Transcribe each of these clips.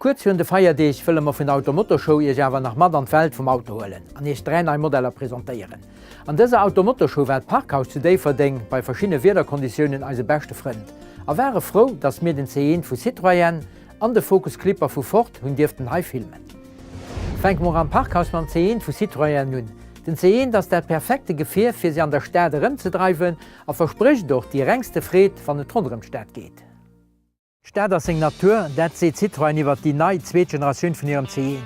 Kuerz virun de Feierdeeg wëlle mer vun der Auto-Motor-Show Iech awer nach mat an d'Welt vum Auto huelen an Iech 3 nei Modeller presentéieren. An dëser Auto-Motor-Show war d'Parkhaus zu Déifferdeng bei verschiddene Wiederkonditiounen eise beschte Frënd a ware frou, dass mir den C1 vu Citroën an de Focus Clipper vu Ford hunn dierften hei filmen. Fänke mer am Parkhaus mam C1 vu Citroën un. Den C1 ass dat perfekte Gefier fir se an der Stad erëmzedreiwen a versprécht och déi rengste Freed wann et ronderëm d'Stad geet. D'Stad ass seng Natur, dat seet Citroën iwwert déi nei zweet Generatioun vun hirem C1.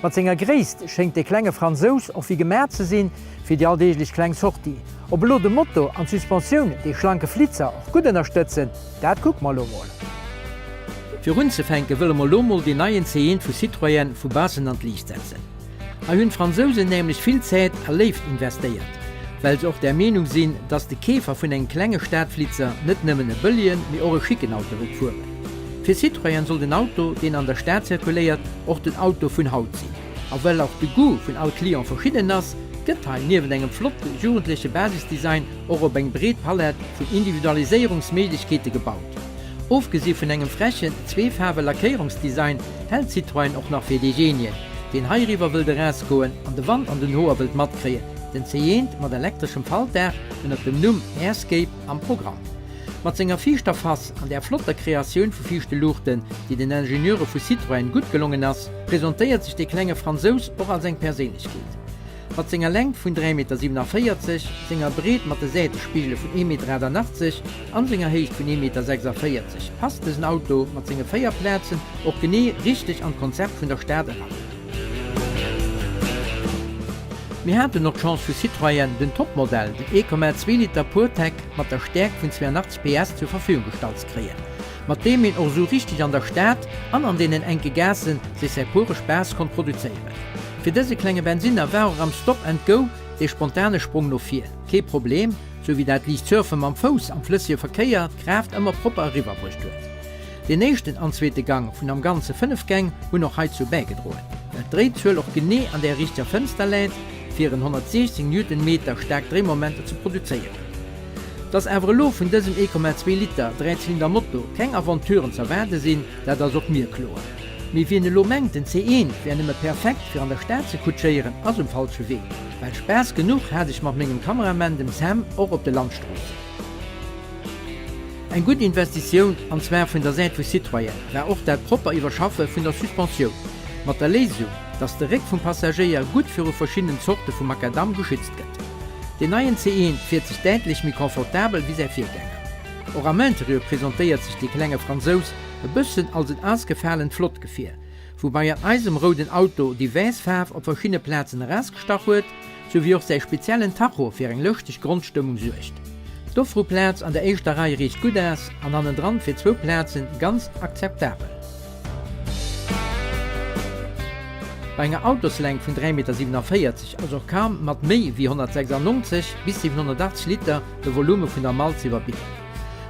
Mat senger Gréisst schéngt dee klenge Fransous och wéi gemaach ze sinn fir déi alldeeglech kleng Sortie. Ob elo de Motor an d'Suspensioun dee schlanke Flitzer och gutt ënnerstëtzen, dat kucke mer elo mol. Fir unzefänke wëlle mer elo mol deen neien C1 vu Citroën vu baussen an d'Liicht setzen. Hei hunn d'Fransousen nämlech vill Zäit a Léift investéiert, well se och där Meenung sinn, dass de Keefer vun engem klenge Stadflitzer net nëmmen e bëllegen, mee och e schicken Auto wëllt fueren. Fir Citroën soll den Auto, deen an der Stad zirkuléiert, och den Auto vun haut sinn. A well och de Goût vun all Client verschidden ass, gëtt hei niewent engem flotte jugendleche Basisdesign och op eng breet Palett vun Individualiséierungsméiglechkeete gebaut. Ofgesi vun engem frechen Zweefaarwe-Lackéierungsdesign hält Citroën och nach fir deejéinegen, deen heiriwwer wëllt erausgoen an de Wand an den Hoer wëllt matkréien, den C1 mat elektreschem Faltdaach ënnert dem Numm Airscape am Programm. Mat senger viischter Face an där flotter Kreatioun vu viischte Luuchten, déi den Ingenieure vu Citroën gutt gelongen ass, presentéiert sech dee klenge Fransous och als eng Perséinlechkeet. Mat senger Längt vun 3,47 Meter, senger Breet mat de Säitespigele vun 1,88 Meter an senger Héicht vun 1,46 Meter passt dësen Auto mat senge 4 Plazen och genee richteg an d'Konzept vun der Stad eran. Mir haten och d'Chance vu Citroën den Topmodell, den 1,2 Liter PureTech mat der Stäerkt vun 82 PS zur Verfügung gestallt ze kréien, mat deem een och esou richteg an der Stad an an deenen enke Gaassen sech säi pure Spaass konnt produzéieren. Fir dëse klenge Bensinner war och am Stop and Go dee spontane Sprong no vir kee Problem, sou wéi dat liicht Surfe mam Fouss am flëssege Verkéier d'Kraaft ëmmer propper eriwwer bruecht huet. Deen éischten an zweete Gang vun am Ganze 5 Gäng hunn och heizou bäigedroen, well d'Dréizuel och genee an där richteger Fënster läit, fir en 116 Newtonmeter staarkt Dréimomenter ze produzéieren. Dass awer elo vun dësem 1,2 Liter Dräizylinder Moto keng Aventuren z'erwaarde sinn, dat ass och mir kloer. Mee wien elo mengt den C1 wär nëmme perfekt fir an der Stad ze kutschéieren, ass um falsche Wee. Well Spaass genuch hat ech mat mengem Kameraman, dem Sam, och op de Landstroossen. Eng gutt Investitioun, an zwar vun der Säit vu Citroën, war och dat propper Iwwerschaffe vun der Suspensioun. Mat der Léisung, dass de Réck vum Passagéier gutt viru verschiddenen Zorte vu Macadam geschützt gëtt. Deen neien C1 fiert sech däitlech méi confortabel wéi säi Virgänger. Och am Interieur presentéiert sech dee klenge Fransous e bëssen als en ausgefalent flott Gefier, woubai an eisem rouden Auto déi wäiss Faarf op verschiddene Plazen erausgestach huet, sou wéi och säi speziellen Tacho fir eng lëschteg Grondstëmmung suergt. D'Offruplaz an der éischter Rei riicht gutt aus an hannendran fir zwou Plazen ganz akzeptabel. Bei enger Autoslängt vun 3,47 Meter ass och kaum mat méi wéi 196 bis 780 Liter de Volume vun der Mall z'iwwerbidden.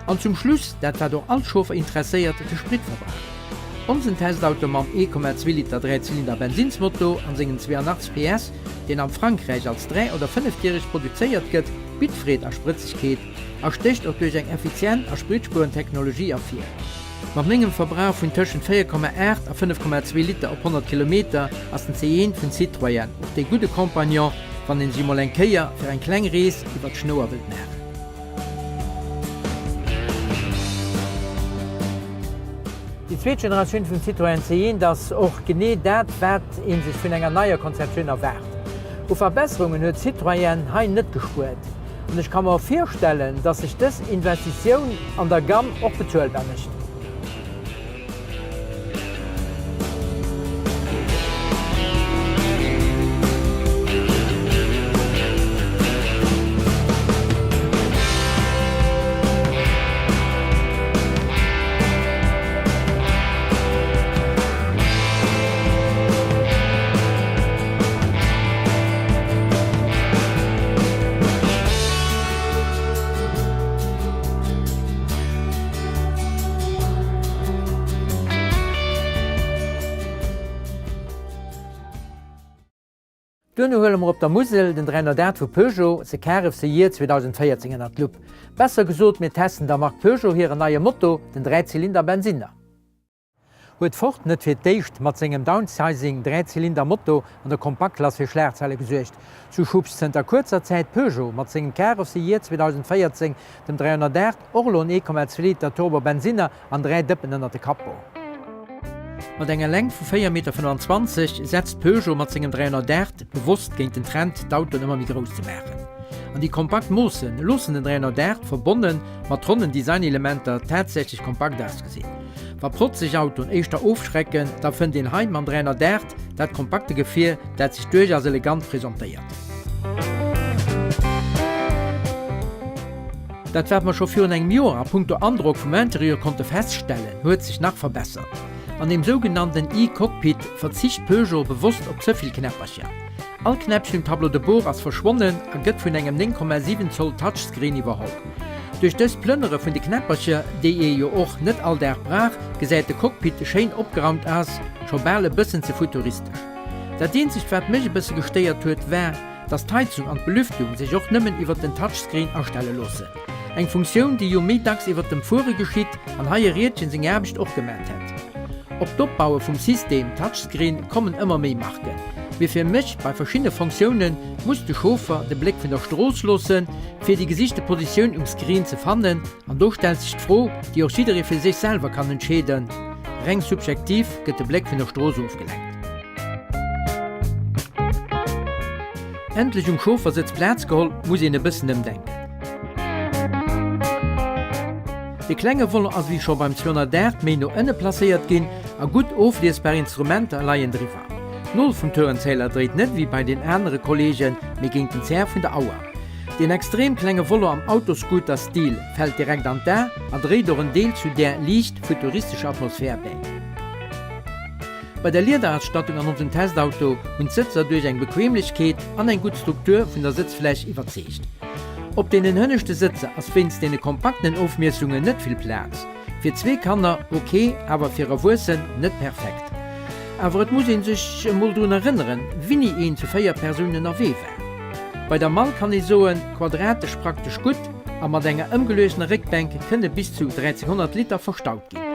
An zum Schluss, dat wat och all Chauffer interesséiert, de Spritverbrauch. Onsen Testauto mam 1,2 Liter Dräizylinder Bensinnsmotor an sengen 82 PS, deen am Frankräich als dräi oder fënnefdiereg produzéiert gëtt, bitt Freed a Sprëtzegkeet a stécht och duerch eng effizient a spritspuerend Technologie ervir. Mat mengem Verbrauch vun tëschent 4,8 a 5,2 Liter op 100 Kilometer ass den C1 vun Citroën och dee gudde Compagnon, wann een sech emol eng Kéier fir eng kleng Rees iwwer d'Schnouer wëllt maachen. Déi zweet Generatioun vum Citroën C1 ass och genee dat, wat ee sech vun enger neier Konzeptioun erwaart. U Verbesserungen huet Citroën hei net gespuert. An ech ka mer och virstellen, dass sech dës Investitioun an der Gamme och bezuelbar mécht. Duerno huele mer op der Musel den 308 vu Peugeot, se karef se Year 2014 ënnert d'Lupp. Besser gesot, mir testen der Mark Peugeot hiren neie Moto, den Dräizylinder Bensinner. Huet Ford net fir d'éischt mat sengem Downsizing Dräizylinder Moto an der Kompaktklass fir Schlagzeile gesuergt, sou schubst zënter kuerzer Zäit Peugeot mat sengem Car of the Year 2014, dem 308, och elo en 1,2 Liter Turbo Bensinner an 3 Dëppen ënnert de Capot. Mat enger Längt vu 4,25 Meter setzt Peugeot mat sengem 308 bewosst géint den Trend, d'Autoen ëmmer méi grouss ze maachen. An déi kompakt Moosse loossen den 308, verbonne mat ronnen Designelementer, tatsächlech kompakt ausgesinn. Wa protzeg Autoen éischter ofschrecken, da fënnt een hei mam 308 dat kompakte Gefier, dat sech duerchaus elegant presentéiert. Dat wat mer scho virun engem Joer a punkto Androck vum Interieur konnte feststellen, huet sech nach verbessert. An deem sougenannten e-Cockpit verzicht Peugeot bewosst op ze vill Knäppercher. All Knäppchen um Tableau de bord ass verschwonnen a gëtt vun engem 9,7 Zoll Touchscreen iwwerholl. Duerch dës Plënnere vun de Knäppercher, déi ee jo och net all Dag brauch, gesäit de Cockpit schéin opgeraumt aus, scho bal e bëssen ze futuristesch. Dat eenzegt wat mech e bësse gestéiert huet war, dass d'Heizung an d'Belüftung sech och nëmmen iwwert den Touchscreen astelle loossen. Eng Funktioun déi jo méi dacks iwwert dem Fuere geschitt an hei e Riedchen seng Aarbecht och gemat hätt. Op d'Opbaue vum System Touchscreen kommen ëmmer méi Marken, mee fir mech bei verschiddene Fonctiounen muss de Chauffer de Bléck vun der Strooss loossen, fir déi gesichte Positioun um Screen ze fannen, an do stellt sech d'Fro, déi och jidderee fir sech selwer kann entscheeden, reng subjektiv gëtt de Bléck vun der Strooss ofgelenkt. Endlech um Chauffersëtz Plaz geholl, muss een e bëssen ëmdenken. De klenge Volant ass wéi scho beim 208 méi no ënne placéiert ginn a gutt ofliesbar Instrumenter leien driwwer. D'Nol vum Tourenzähler dréit net wéi bei den anere Kolleegen, mee géint den Zär vun der Auer. Deen extrem klenge Volant am Autoscooter-Stil fält direkt an d'A a dréit och en Deel zu där liicht futuristescher Atmosphär bäi. Bei der Liederausstattung an onsem Testauto hunn d'Sëtzer duerch eng Bequemlechkeet an eng gutt Struktur vun der Sëtzfläch iwwerzeegt. Op deenen hënneschte Sëtzer ass wéinst deene kompakten Ofmiessungen net vill Plaz. Fir zwee Kanner ok, awer fir Erwuessen net perfekt. Awer et muss een sech emol drun erënneren, winni een zu 4 Persounen ënnerwee war. Bei der Mall kann ee soen, quadratesch praktesch gutt a mat enger ëmgeluegener Réckbänk kënne bis zu 1300 Liter verstaut ginn.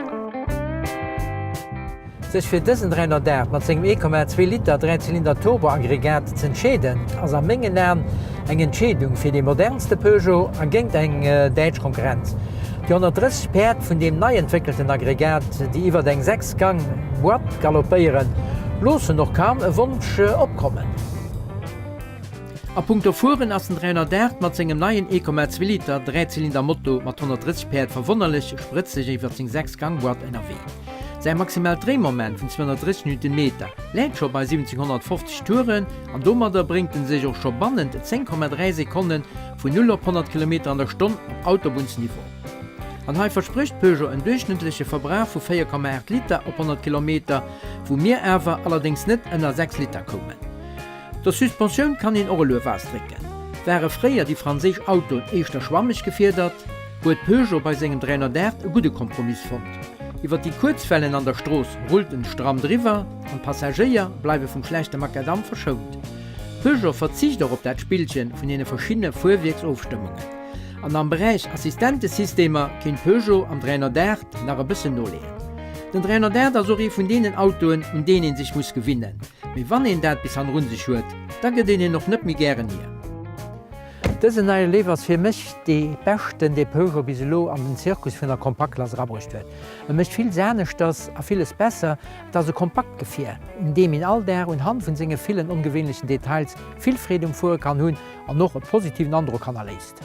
Sech fir dësen 308 mat sengem 1,2 Liter Dräizylinder Turboaggregat z'entscheeden, ass a mengen Aen eng Entscheedung fir dee modernste Peugeot a géint eng däitsch Konkurrenz. Déi 130 Päerd vun deem nei entwéckelten Aggregat, déi iwwert eng 6 Gang Boîte galoppéieren, loossen och kaum e Wonsch opkommen. A punkto Fueren ass den 308 mat sengem neien 1,2 Liter Dräizylinder-Moto mat 130 Päerd verwonnerlech sprëtzeg iwwer seng 6 Gang Boîte ënnerwee. Säi maximaalt Dréimoment vun 230 Newtonmeter läit scho bei 1750 Touren an domadder bréngt en sech och scho bannent 10,3 Sekonne vun 0 op 100 Kilometer an der Stonn op Autobunnsniveau. An hei versprécht Peugeot en duerchschnëttleche Verbrauch vu 4,8 Liter op 100 Kilometer, wou mir awer allerdéngs net ënner 6 Liter koumen. Der Suspensioun kann een och e Luef ausdrécken. Ware fréier déi franséisch Autoen éischter schwammeg gefiedert, huet Peugeot bei sengem 308 e gudde Kompromiss fonnt. Iwwer déi kuerz Wellen an der Strooss rullt en stramm driwwer an d'Passagéier bleiwe vum schlechte Makadamm verschount. Peugeot verzicht och op dat Spillchen vun deene verschiddene Fuerwierksofstëmmungen. An am Beräich Assistentesystemer kéint Peugeot am 308 nach e bëssen noleeën. Den 308 ass och ee vun deenen Autoen, un deen ee sech muss gewinnen. Mee wann een dat bis hannerun sech huet, da gëtt een en och net méi gären hier. Dësen neie Leaf ass fir mech dee beschten, dee Peugeot bis elo an den Zirkus vun der Kompaktklass erabruecht huet. E mécht villes aneschters a villes besser. Et ass e kompakt Gefier, un deem een all Dag un Hand vun senge villen ongewéinlechen Details vill Freed um Fuere kann hunn an och e positiven Androck hannerléisst.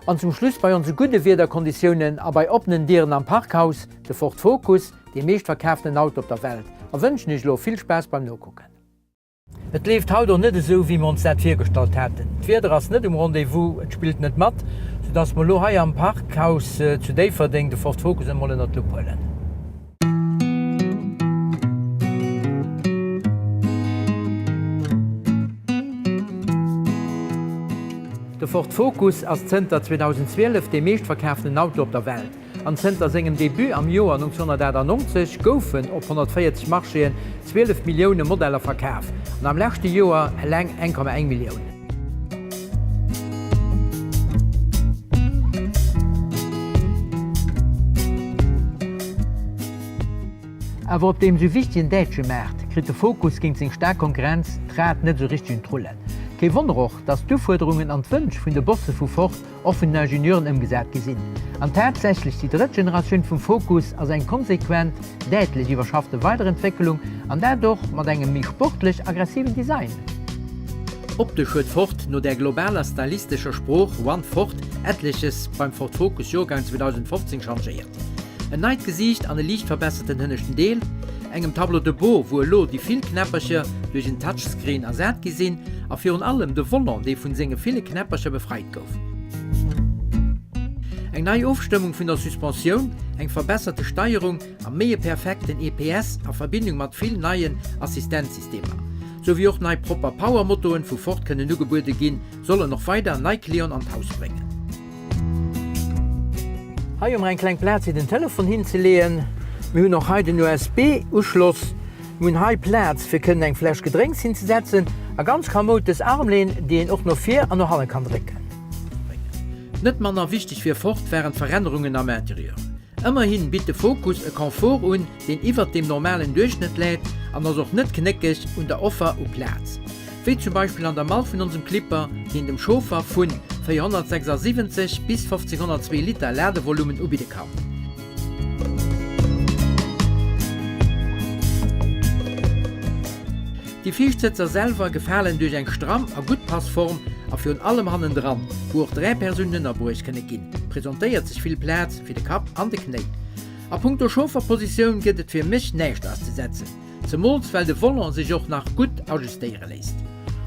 An zum Schluss bei onse gudde Wiederkonditiounen a bei oppenen Dieren am Parkhaus, de Ford Focus, dee meeschtverkaaften Auto op der Welt. A wënschen iech elo vill Spaass beim Nokucken. Et leeft haut och net esou wéi mer ons dat virgestallt haten. D'Wieder ass net um Rendez-vous, et spillt net mat, soudass mer elo hei am Parkhaus zu Déifferdeng de Ford Focus emol ënnert d'Lupp huelen. Ford Focus ass zënter 2012 dee meeschtverkaaften Auto op der Welt an zënter sengem Debut am Joer 1998 goufen op 140 Marchéen 12 Millioune Modeller verkaf an am leschte Joer eleng 1,1 Millioun. Awer op deem sou wichtegen däitsche Maart kritt de Focus géint seng staark Konkurrenz d'Rad net sou richteg un d'Rullen. Kee Wonner och, datt d'Ufuerderungen an d'Wënsch vun de Bosse vu Ford och vun den Ingenieuren ëmgesat gi sinn. An tatsächlech, déi drëtt Generatioun vum Focus ass eng konsequent, däitlech iwwerschaffte Weiderentwéckelung, an dat och mat engem méi sportlech aggressiven Design. Optesch huet Ford no där globaler stylistescher Sprooch One Ford etleches beim Ford Focus Joergang 2015 changéiert. En neit Gesiicht an e liicht verbesserten hënneschten Deel, engem Tableau de bord, wou elo déi vill Knäppercher duerch en Touchscreen ersat gi sinn, a virun allem de Volant, dee vun senge ville Knäppercher befreit gouf. Eng nei Ofstëmmung vun der Suspensioun, eng verbesserte Steierung a méi e perfekten EPS a Verbindung mat vill neien Assistenzsystemer, sou wéi och nei propper Power-Motoen vu Ford kënnen ugebuede ginn, sollen och weider nei Clienten an d'Haus bréngen. Hei hu mer eng kleng Plaz fir den Telefon hinzeleeën. Mir hunn och hei den USB-Uschloss. Mir hunn hei Plaz fir kënnen eng Fläsch Gedrénks hinzesetzen a ganz kamoud dës Armlehn, déi een och no vir an no hanne kann drécken. Net manner wichteg fir Ford waren d'Verännerungen am Interieur. Ëmmerhin bitt de Focus e Confort un, deen iwwert deem normalen Duerchschnëtt läit an ass och net knéckeg un der Offer u Plaz. Wéi zum Beispill an der Mall vun onsem Clipper, deen dem Chauffer vu 476 bis 1502 Liter Ladevolumen ubidde kann. Déi viischt Sëtzer selwer gefalen duerch eng stramm a gutt Passform a virun allem hannendran, wou och 3 Persounen ënnerbruecht kënne ginn, presentéiert sech vill Plaz fir de Kapp an de Knéi. A punkto Chaufferpositioun gëtt et fir mech näischt auszesetzen, zemools well de Volant sech och nach gutt ajustéiere léisst.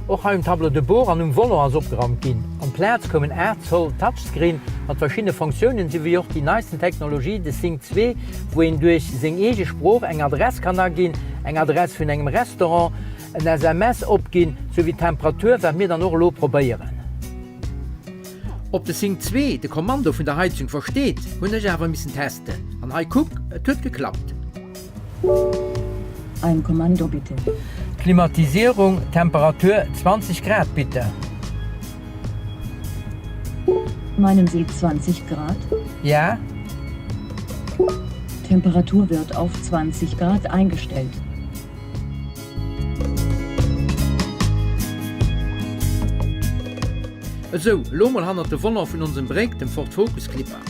Och hei um Tableau de bord an um Volant ass opgeraumt ginn. Amplaz koum en 8 Zoll Touchscreen mat verschiddene Fonctiounen, souwéi och déi neisten Technologie, de Sync 2, wou een duerch seng eege Sprooch eng Adress kann aginn, eng Adress vun engem Restaurant, en SMS opginn, souwéi d'Temperatur, wat mir dann och elo probéieren. Ob de Sync 2 de Kommando vun der Heizung versteet, hunn ech awer missen testen. An hei kuck, et huet geklappt. Ein Kommando bitte. Klimatisierung, Temperatur 20 Grad bitte. Meinen Sie 20 Grad? Ja. Temperatur wird auf 20 Grad eingestellt. Esou, elo mol hannert de Volant vun onsem Bréck, dem Ford Focus Clipper.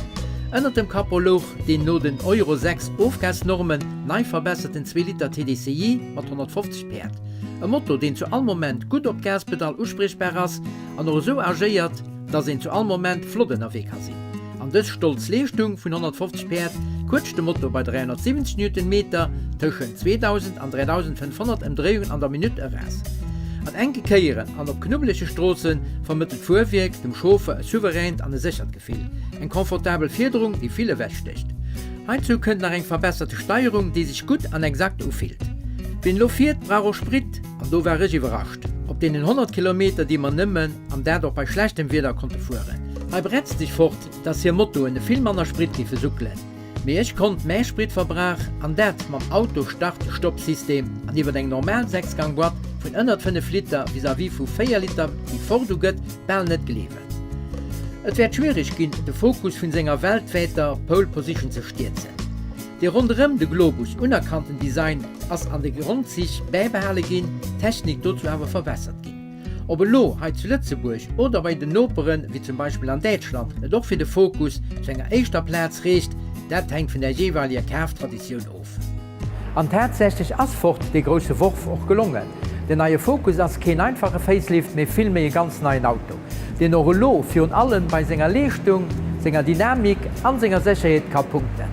Ënnert dem Capot louch deen no den Euro 6 Ofgasnormen nei verbesserten 2 Liter TDCi mat 150 Päerd. E Motor, deen zu all Moment gutt op d'Gaspedall uspriechbar ass an och esou agéiert, dass een zu all Moment flott ënnerwee ka sinn. An dës stolz Leeschtung vun 150 Päerd quëtscht de Motor bei 370 Newtonmeter tëschent 2.000 an 3.500 Ëmdréiungen an der Minutt eraus. An enke Kéieren an op knubbelege Stroosse vermëttelt d'Fuerwierk dem Chauffer e souveränt an e séchert Gefill, eng confortabel Fiederung, déi vill ewechstécht. Heizou kënnt nach eng verbesserte Steierung, déi sech gutt an exakt ufillt. Wien elo fiert, brauch och Sprit, an do war ech iwwerrascht op deenen 100 Kilometer, déi mer nëmmen an dat och bei schlechtem Wieder konnte fueren. Hei bretzt sech fort, dass hir Motoen vill manner Sprit géife suckelen, mee ech konnt mäi Spritverbrauch, an dat mam Auto-Start-Stopp-System an iwwert eng normal 6 Gang Boîte vun ënnert 5 Liter vis-à-vis vu 4 Liter déi Ford ugëtt, bal net gleewen. Et wäert schwiereg ginn, de Focus vun senger weltwäiter Pole Position ze stierzen. Dee ronderëm de Globus unerkannten Design ass an de Grondzich bäibehale ginn, d'Technik dozou awer verbessert ginn. Ob elo hei zu Lëtzebuerg oder bei den Noperen, wéi zum Beispill an Däitschland, et och fir de Focus zu enger éischter Plaz reecht, dat hänkt vun der jeeweileger Kaftraditioun of. An tatsächlech ass Ford dee grousse Worf och gelongen. Den neie Focus ass keen einfache Facelift, mee vill méi e ganz neien Auto, deen och elo virun allem bei senger Leeschtung, senger Dynamik an senger Sécherheet ka punkten.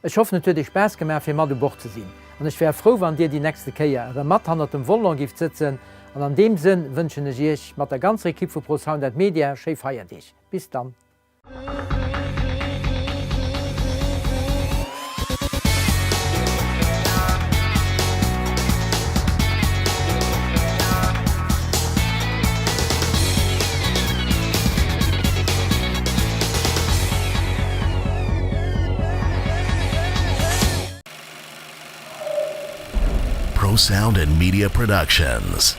Ech hoffen et huet iech Spaass gemaach fir mat u Bord ze sinn an ech wär frou wann dir déi nächste Kéier erëm mat hannert dem Volant gift sëtzen. An an deem Sënn wënschen ech Iech mat der ganzer Ekipp vu ProSound and Media schéi Feierdeeg. Bis dann! ProSound and Media Productions.